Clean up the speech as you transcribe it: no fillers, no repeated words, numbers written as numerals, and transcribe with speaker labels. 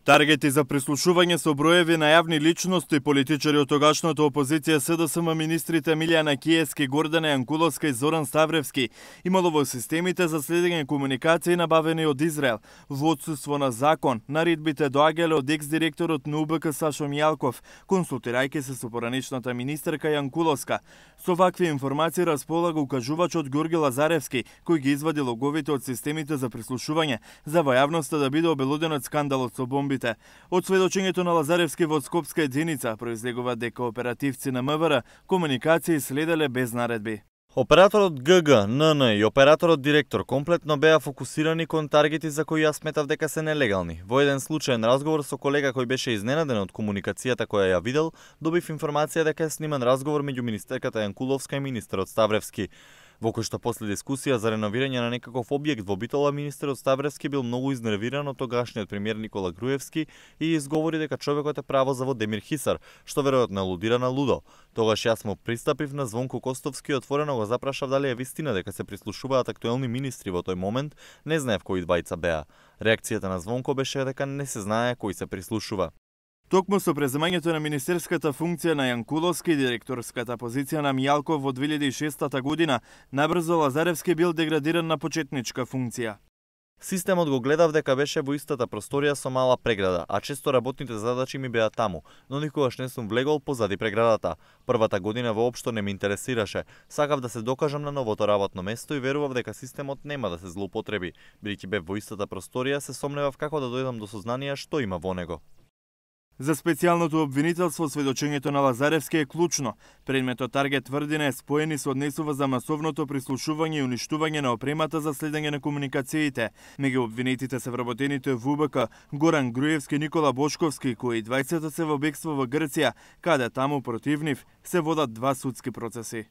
Speaker 1: Таргети за прислушување со броеви на јавни личности, политичари од тогашната опозиција СДСМ, министрите Милјана Киевски, Гордана Јанкуловска и Зоран Ставревски имало во системите за следење комуникации набавени од Израел. Во отсуство на закон, наредбите доаѓале од екс-директорот на УБК Сашо Мијалков, консултирајќи се со поранешната министерка Јанкуловска. Со вакви информации располага укажувачот Ѓорги Лазаревски, кој ги извади логовите од системите за прислушување, за во јавноста да биде обелоденет скандалот со бомбите. Од сведочењето на Лазаревски во Скопска единица произлегува дека оперативци на МВР комуникации следеле без наредби.
Speaker 2: Операторот ГГ, НН и операторот директор комплетно беа фокусирани кон таргети за кои јас сметав дека се нелегални. Во еден случаен разговор со колега кој беше изненаден од комуникацијата која ја видел, добив информација дека е сниман разговор меѓу министерката Јанкуловска и министерот Ставревски. Во кој што после дискусија за реновирање на некаков објект во Битола, министерот Ставревски бил многу изнервиран од тогашниот премиер Никола Груевски и изговори дека човекот е правозавод Демир Хисар, што веројатно алудира на лудо. Тогаш јас му пристапив на Звонко Костовски и отворено го запрашав дали е вистина дека се прислушуваат актуелни министри во тој момент, не знаев кои двајца беа. Реакцијата на Звонко беше дека не се знае кој се прислушува.
Speaker 1: Токму со преземањето на министерската функција на Јанкуловски и директорската позиција на Мијалков во 2006 година, набрзо Лазаревски бил деградиран на почетничка функција.
Speaker 2: Системот го гледав дека беше во истата просторија со мала преграда, а често работните задачи ми беа таму, но никогаш не сум влегол позади преградата. Првата година воопшто не ме интересираше. Сакав да се докажам на новото работно место и верував дека системот нема да се злоупотреби. Бидејќи бев во истата просторија, се сомневав како да дојдам до сознание што има во него.
Speaker 1: За специјалното обвинителство сведочењето на Лазаревски е клучно. Предметот таргет тврдина е споени се однесува за масовното прислушување и уништување на опремата за следење на комуникациите. Меѓу обвинетите се вработените во УБК Горан Груевски и Никола Бошковски, кои двајцата се во бегство во Грција, каде таму против нив се водат два судски процеси.